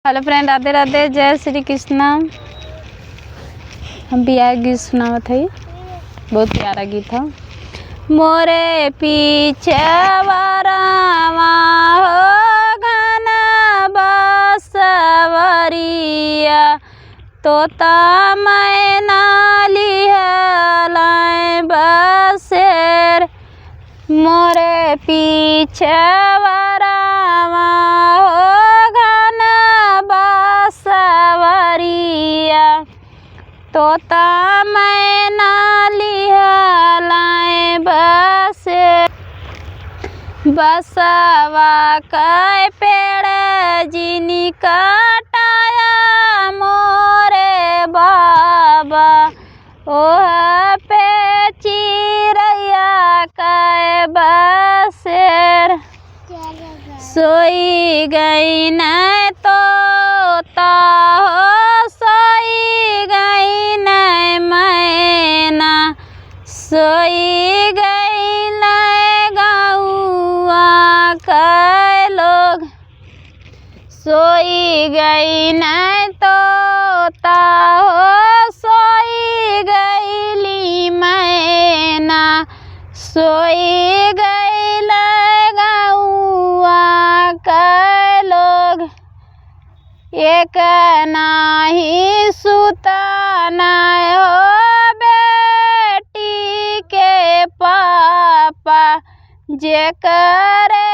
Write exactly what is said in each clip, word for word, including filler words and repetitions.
Hello friend, राधे राधे, जय श्री कृष्णा। हम बियाह गीत सुनावत हई, बहुत प्यारा गीत ह। मोरे पीछे वरवा हो घन बसवरिया, तोता मैना लिहलैं बसेर। मोरे पीछे वरवा हो घन बसवरिया, तोता मैना लिहलैं बसेर। बसवा कै पेड़ जिनि कटाया मोरे बाबा, ओह पे चिरैया कै बसेर। सोई गइनै तोता हो, सोई गइनै मैना, सोई गइलै गौआ कै लोग। सोई गइनै तोता हो, सोई गइली मैना, सोई गइलै गौआ कै लोग। एक नाहीं सुतनै हो बेटी के पापा, जेकरे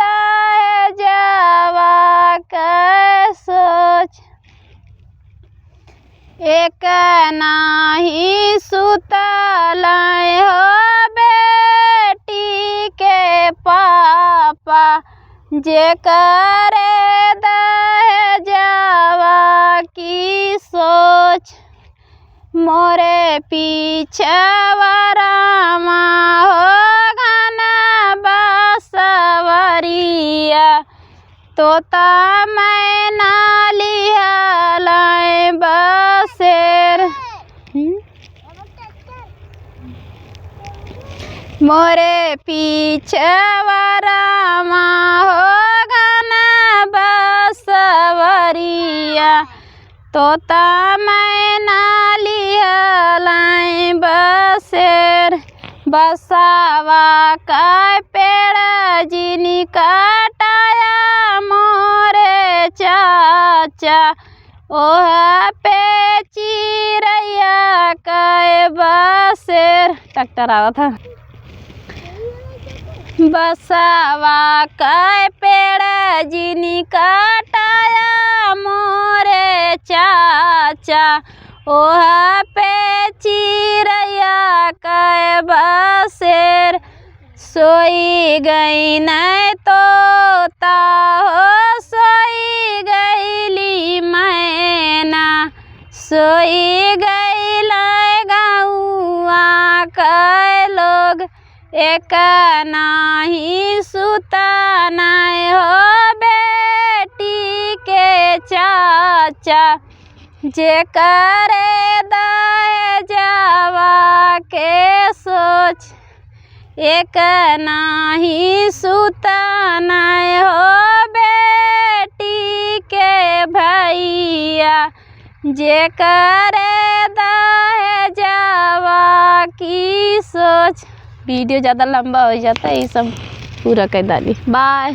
दहेजवा कै सोच। एक नाहीं सुतलै हो बेटी के पापा, जेकरे दहेजवा की सोच। मोरे पीछे वरवा हो घन बसवरिया, तोता मैना लिहलैं बसेर। हम्म? मोरे पीछे वरवा हो घन बसवरिया, तोता मैना लिहलैं बसेर। बसवा कै पेड़ जिनि कटाया मोरे चाचा, ओह पे चिरैया कै बसेर। ट्रैक्टर आवत ह। बसवा कै पेड़ जिनि कटाया मोरे चाचा, ओह पे चिरैया कै बसेर। सोई गइनै तोता हो, सोई गइली मैना, सोई गइलै गौआ कै लोग। एक नाहीं सुतनै हो बेटी के चाचा, जेकरे दहेजवा के सोच। एक नाहीं सुतनै हो बेटी के भैया, जेकरे दहेजवा की सोच। वीडियो ज़्यादा लंबा हो जाता है, ये सब पूरा कर डाली। बाय।